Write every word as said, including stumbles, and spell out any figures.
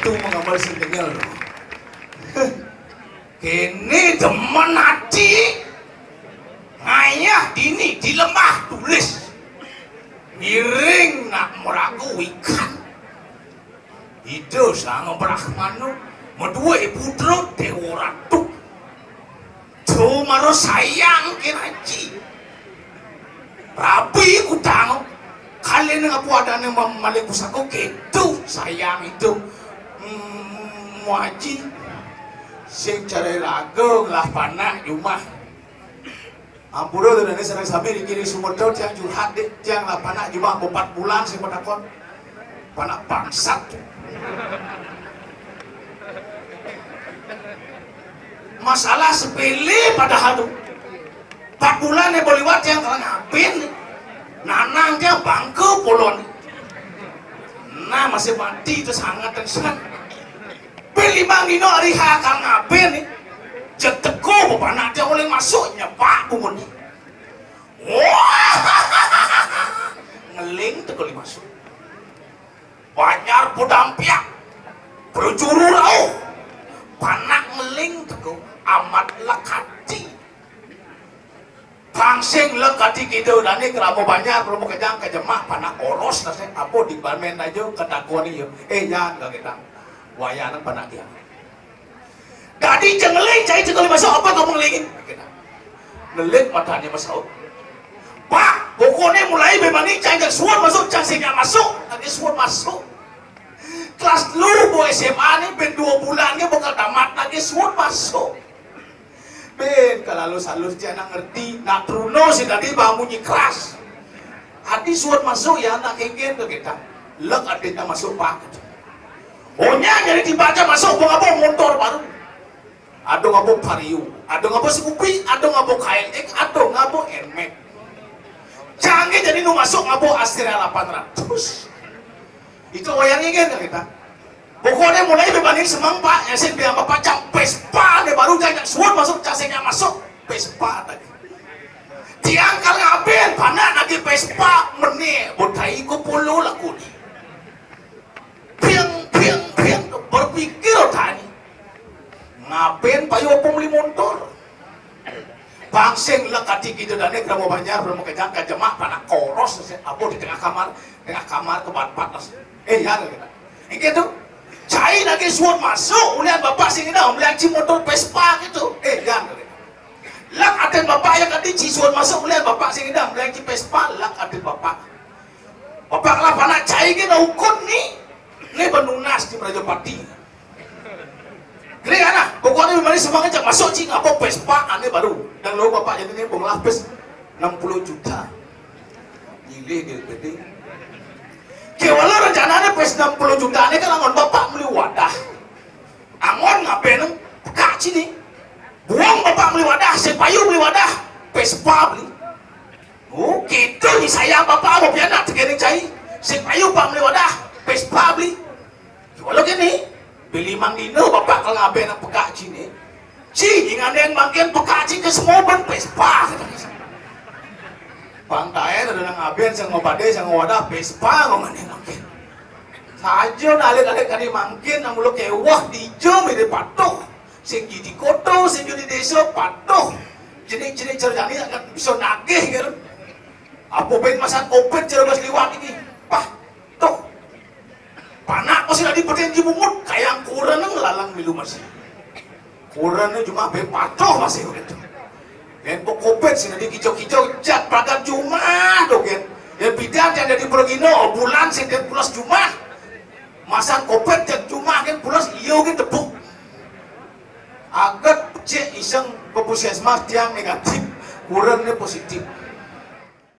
Tuh menggambar sing kenyel. Kéné demen ati. Ngayah dini di lembah tulis. Ngiring nak maraga wikan. Ida Sang Brahmana madué putra Déwa Ratu. Tuh mara sayang kén aji. Rabi kutang. Kaliné ngapu adané ma-, malih pusaka kéto sayang ida. Hmm, aji. Sing cara raga ngelah panak jumah. Ampura tu dané sareng sami niki ring sumedya tiang curhat dik, tiang ngelah panak jumah empat bulan sing matakon. Panak bangsat. Masalah sepélé padahal tu. Empat bulan né boliwat tiang kala ngabin. Nanang tiang bangka polon. Nah, masih mati tu sangat tengsang. Pin limang dina hari ha kala ngabin né. Jeg teka bepanak tiang olih masuk nyepak bungut né. Wah! Ngeling teka olih masuk. Banjar Padampiak, prajuru rauh, panak ngeling teka amat lekati. Pang sing lekati kida dané krama banjar, krama kejang, kajemak, panak oros, tasik, apa di balmen aja, ketakuan iya. Eh, yan, kagetang. Wayan panak dia. Dadi ja ngeling cai teka olih masuk, apa kamu ngelingin? Ngeling matané masaut. Pak, pokokné mulai bé mani cai jak suud masuk, cai sing nyak masuk, lagi suud masuk. Kelas telu buah S M A né, bin dua bulan né bakal tamat, lagi suud masuk. Bin, kalau halus-halus cai nak ngerti, nak truna sing dadi bah munyi keras. Adi suud masuk ya nak kéngkén tu kita. Lek aditnya masuk, Pak. Onya jadi tiba aja masuk, bawa ngaba montor baru. Ada ngaba Vario, ada ngaba Scoopy, ada ngaba K L X, ada ngaba Nmax. Cang ké jadi nu masuk ngaba Astrea lapan ratus. Itu wayang ingin ka kita. Pokokné mulai bé bani semeng, Pak, nyasin biang Bapak cang Vespa deh baru cang nyak suud masuk, cang sing nyak masuk Vespa tadi. Tiang kal ngabin, panak lagi Vespa, mené, botai ku puluh laku né. Piang, piang, piang, berpikir tani. Ngabin payu apa meli montor? Pang sing lek ati kita dané krama banjar, krama kejang, kajemak, panak koros, apa di tengah kamar, tengah kamar kebat-bat. Eh, ya, kita. Ini tu. Cai lagi suud masuk, ulian bapak sing ngidang, beli aji motor Vespa gitu. Eh, ya, kita. Lek atin bapak yang tadi ci suud masuk, ulian bapak sing ngidang, beli aji Vespa, lek atin bapak. Bapak lah panak cai gin ukun ni. Ni benunas di Prajapati. Kira anak, pokoknya mari semangat jak masuk cing apa Vespa ané baru. Dan lo bapak jadi ni bong lapis enam puluh juta. Gile dia gede. Kewala rencana ada pes enam puluh juta ni kan angon bapak beli wadah. Angon ngapain pekak cini. Buang bapak beli wadah, si payu beli wadah, Vespa beli. Oh, kita ni saya bapak mau pianak tegene cai. Si payu pak beli wadah, Vespa beli. Walau gini, beli mang dino bapak kalau ngabe nak pekak cini. Ci, ingandeng mangkin pekak ci ke semua ban Vespa. Pantai ada nang aben sang ngobade sang wadah Vespa ngomane mangkin. Saja nalit-alit kali mangkin nang mulo kewah di jam ini patuh. Sing jadi koto, sing jadi desa patuh. Jenik-jenik cerjani akan bisa nagih gitu. Apa ben masan kopet cerdas liwat ini. Pah, tuh. Panak masih lagi petin di bungut, kayang kurang lalang milu masih. Kurang ni cuma be patuh masih begitu. Gen pok kopet sini di kijau-kijau jat pagar cuma tu gen. Ya bidan yang jadi pergino bulan sini pulas cuma. Masang kopet jat cuma gen pulas iyo gen tepuk. Agat cek iseng ke puskesmas tiang negatif, kurang ni positif.